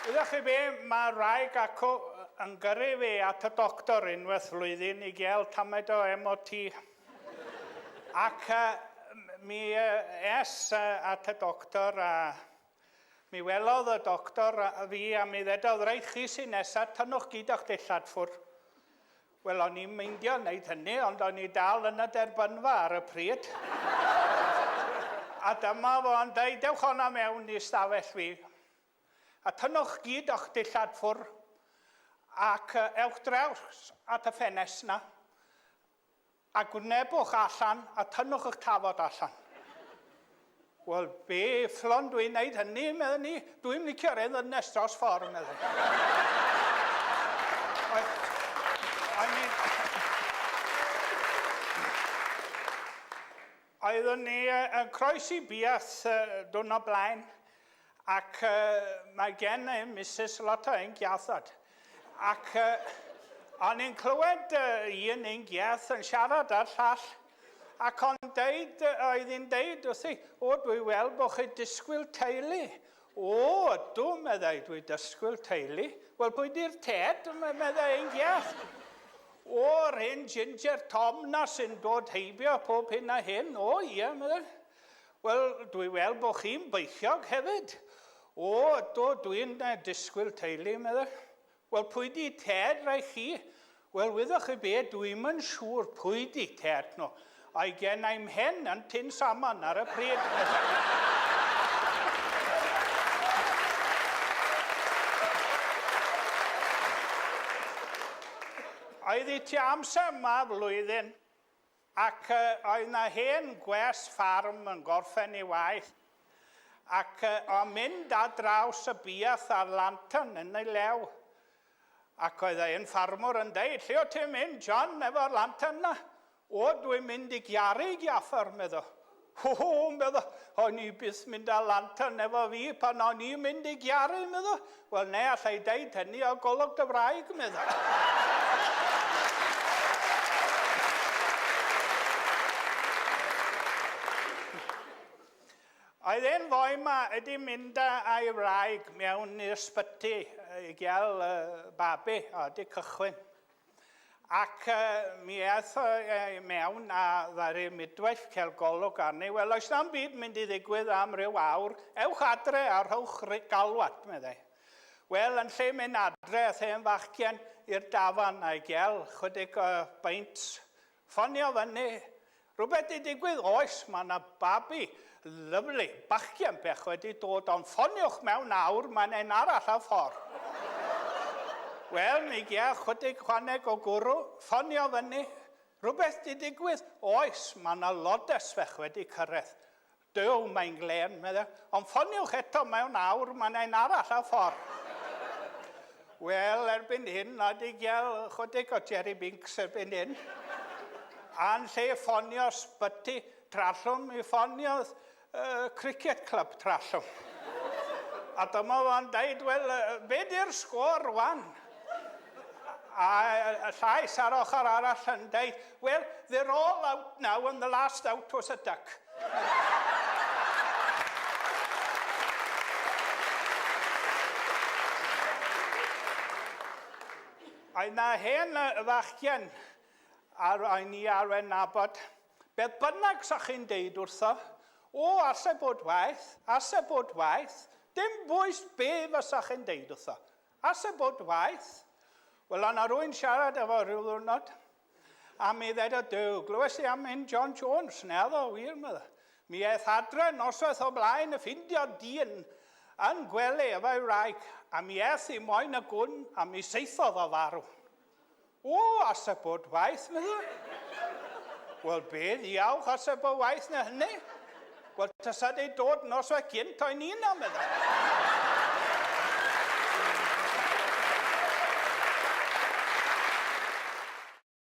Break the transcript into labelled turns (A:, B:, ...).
A: Wyddoch chi be, mae rhaeg acw yn gyrru fi at y doctor unwaith flwyddyn i gael tamed o MOT. Ac uh, mi es at y doctor a mi welodd y doctor fi a mi ddedodd, reit chi sy'n nesaf, tynnwch gyd o'ch dillad ffwrdd. Wel, o'n i'n meindio wneud hynny, ond o'n i dal yn y derbynfa ar y pryd. A dyma fo'n deud, dewch o'na mewn i stafell fi. A tynnwch gyd o'ch dillad ffwr, ac ewch draws at y ffenest 'na, a gwnebwch allan, a tynnwch eich tafod allan. Wel, be fflon dwi'n neud hynny, meddwn i. Dwi'm licio'r hen ddynes dros ffordd, meddwn. Oedd, Oeddwn ni yn croesi buarth diwrnod blaen ac mae gen i Misus lot o ein giathod. Ac o'n i'n clywed un ein giath yn siarad â'r llall ac o'n deud, oedd hi'n deud wrthi, o dwi weld bod chi disgwyl teulu. O, ydw, meddai, dwi dysgwyl teulu. Wel, pwy di'r ted? meddai ein giath. O, yr hen Ginger Tom 'na sy'n dod heibio pob hyn a hyn. O, ie, meddai. Wel, dwi weld bod chi'n beichiog hefyd. O, ydw, dwi'n disgwyl teulu, meddai. Wel, pwy di Ted, rai chi? Wel, wyddoch chi be, dwi'm yn siŵr pwy di Ted nhw. Oedd gen i mhen yn tin salmon ar y pryd. Oedd hi tua amser yma flwyddyn, ac oedd 'na hen gwes ffarm yn gorffen ei waith, ac o'n mynd ar draws y buarth a'r lantern yn ei lew. Ac oedd ein ffarmwr yn deud, lle o ti'n mynd, John, efo'r lantern na? O, dwi'n mynd i giaru giaffer, meddo. Ho, ho, meddo, o'n i byth mynd â lantern efo fi pan o'n i'n mynd i giaru, meddo. Wel, ne, allai deud hynny o golwg dy wraig, meddo. Oedd un foi 'ma wedi mynd â'i wraig mewn i'r ysbyty i gael babi, o, wedi cychwyn. Ac mi aeth o i mewn a ddaru midwife cael golwg arni. Wel, oes na'm byd mynd i ddigwydd am ryw awr. Ewch adre a rhowch galwad, meddai. Wel, yn lle mynd adre, aeth hen fachgen i'r dafarn a'i gael chydig o beints. Ffonio fyny, Rhywbeth 'di digwydd? Oes, mae 'na babi lyfli, bachgen bech wedi dod, ond ffoniwch mewn awr, mae'n un arall ar ffordd. Wel, mi gea chydig chwaneg o gwrw, ffonio fyny, Rhywbeth 'di digwydd? Oes, mae 'na lodes fech wedi cyrraedd. Duw, mae'n glên, medde. Ond ffoniwch eto mewn awr, mae 'na un arall ar ffordd. Wel, erbyn hyn, na di gael chydig o Jerry Binks erbyn hyn. A'n lle ffonio sbyty Trallwm, mi ffoniodd uh, Cricket Club Trallwm. A dyma fo'n deud, wel, be di'r sgôr rwan? A llais ar ochr arall yn deud, well, they're all out now and the last out was a duck. Oedd na hen fachgen ar o'n i arfer nabod. Beth bynnag sa chi'n deud wrtho, o, ase bod waeth, ase bod waeth, dim bwys be fysa chi'n deud wrtho. Ase bod waeth. Wel, o'na rwy'n siarad efo rhyw ddwrnod, A mi ddedodd, Duw, glywes i am hyn John Jones, naddo, wir, medda. Mi aeth adre noswaith o blaen y ffindio dyn yn gwely efo'i wraig, a mi aeth i moyn y gwn, a mi saethodd o farw. O, ase bod waeth, medda. Wel, be ddiawch ase bod waeth na hynny? Wel, tasa di dod noswaith gynt o'n i na, medda.